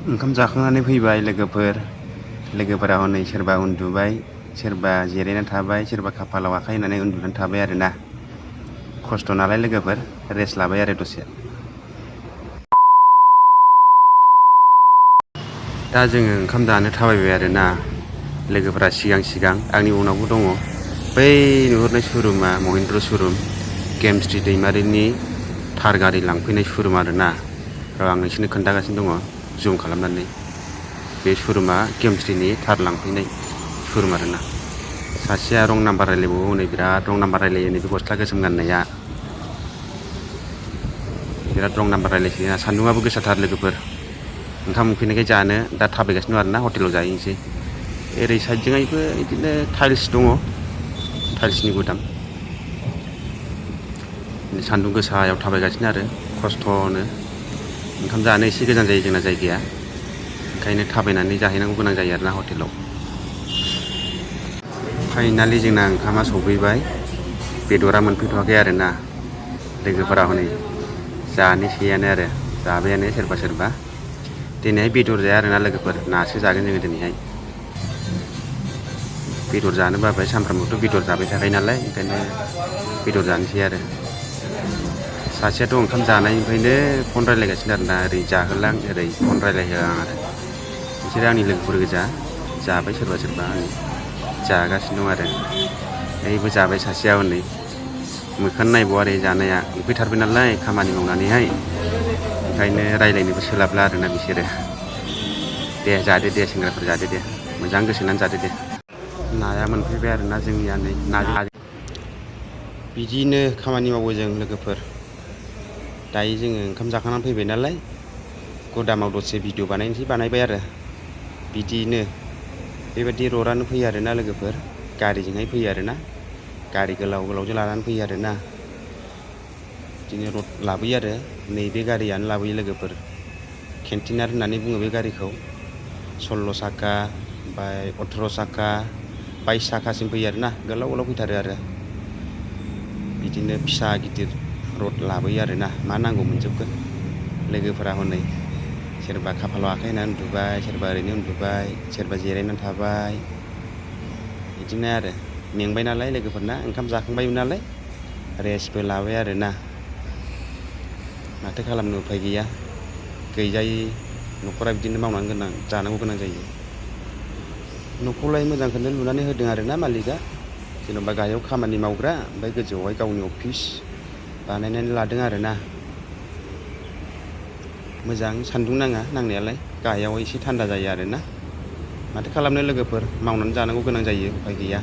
ओंखाम जाखांनानै फैबाय लोगोफोरा हनै सोरबा उन्दुबाय, सोरबा जिरायनानै थाबाय, सोरबा खाफालाव आखाइ होनानै उन्दुनानै थाबाय आरोना। खस्थ' नालाय लोगोफोर रेस्ट लाबाय आरो दसे। दा जोङो ओंखाम जानो थाबायबाय आरोना। लोगोफोरा सिगां आंनि उनावबो दङ। बै नुहुरनाय शरुमा महिन्द्र शरुम, गेमस्रि दैमारिनि थार गारि लांफैनाय शरुम आरोना। आं नोंसोरनो खोन्थागासिनो दङ जुम खालामनानै। बे शरुमा गेमस्रिनि थार लांफैनाय शरुम आरोना। सासेया रं नाम्बार रायलायबावो, हनै बिराद रं नाम्बार रायलायो नैबे गस्ला गोसोम गाननाया। बिराद रं नाम्बार रायलायसोयो। सान्दुङाबो गोसाथार लोगोफोर। ओंखाम उखैनायखाय जानो दा थाबायगासिनो दं आरोना, हटेलाव जाहैनोसै। ओरै साइडजोंहायबो बिदिनो टाइल्स दङ, टाइल्सनि गुदाम। सान्दुं गोसायाव थाबायगासिनो आरो खस्थ'नो। ओंखाम जानो एसे गोजान जायो जोंना जायगाया, ओंखायनो थाबायनानै जाहैनांगौ गोनां जायो आरोना हटेलाव। फाइनालि जोंना ओंखामा सफैबाय, बेदरा मोनफैथ'वाखै आरोना। लोगोफोरा हनै जानोसैयानो आरो जाबायानो सोरबा। दिनैहाय बेदर जाया आरोना लोगोफोर, नासो जागोन जोङो दिनैहाय। बेदर जानो बाबाय, सानफ्रामबोथ' बेदर जाबाय थाखायो नालाय, ओंखायनो बेदर जानोसै आरो। सासेयाथ' ओंखाम जानायनिफ्रायनो फन रायज्लायगासिनो आरोना, ओरै जाहोलां ओरै फन रायज्लायहोआं आरो। बिसोरो आंनि लोगोफोर गोजा, जाबाय सोरबा हनै जागासिनो दं आरो। ओइबो जाबाय सासेया हनै, मोखां नायबाव आरो जानाया उखैथारबाय नालाय खामानि मावनानैहाय, ओंखायनो रायज्लायनोबो सोलाबला आरोना बिसोरो। दे जादो दे सेंग्राफोर जादो दे, मोजां गोसो होनानै जादो दे। नाया मोनफैबाय आरोना जोंनिया नै नाजों। बिदिनो खामानि मावो जों लोगोफोर। दायो जोङो ओंखाम जाखांनानै फैबाय नालाय, गदामाव दसे भिडिअ बानायबाय आरो। बिदियैनो बेबायदि रडआनो फैयो आरोना लोगोफोर, गारिजोंहाय फैयो आरोना। गारि गोलावजों लानानै फैयो आरोना। बिदिनो रड लाबोयो आरो, नैबे गारियानो लाबोयो लोगोफोर। केन्टिनार होननानै बुङो बे गारिखौ। 16 साखा, ओमफ्राय 18 साखा, 22 साखासिम फैयो आरोना, गोलाव फैथारो आरो। बिदिनो फिसा गिदिर रड लाबोयो आरोना, मा नांगौ मोनजोबगोन। लोगोफोरा हनै सोरबा खाफालाव आखाइ होनानै उन्दुबाय, सोरबा ओरैनो उन्दुबाय, सोरबा जिरायनानै थाबाय। बिदिनो आरो मेंबाय नालाय लोगोफोरना, ओंखाम जाखांबायबो नालाय रेस्टबो लाबाय आरोना। माथो खालामनो उफाय गैया, गैजायि न'खरा बिदिनो मावनानै जानांगौ गोनां जायो। न'खौलाय मोजांखौनो लुनानै होदों आरोना मालिकआ, जेन'बा गाहायाव खामानि मावग्रा, ओमफ्राय गोजौआवहाय गावनि अफिस बानायनानै लादों आरोना। मोजां, सान्दुं नाङा नांनायालाय, गाहायाव एसे थान्दा जायो आरोना। माथो खालामनो लोगोफोर, मावनानै जानांगौ गोनां जायो उफाय गैया।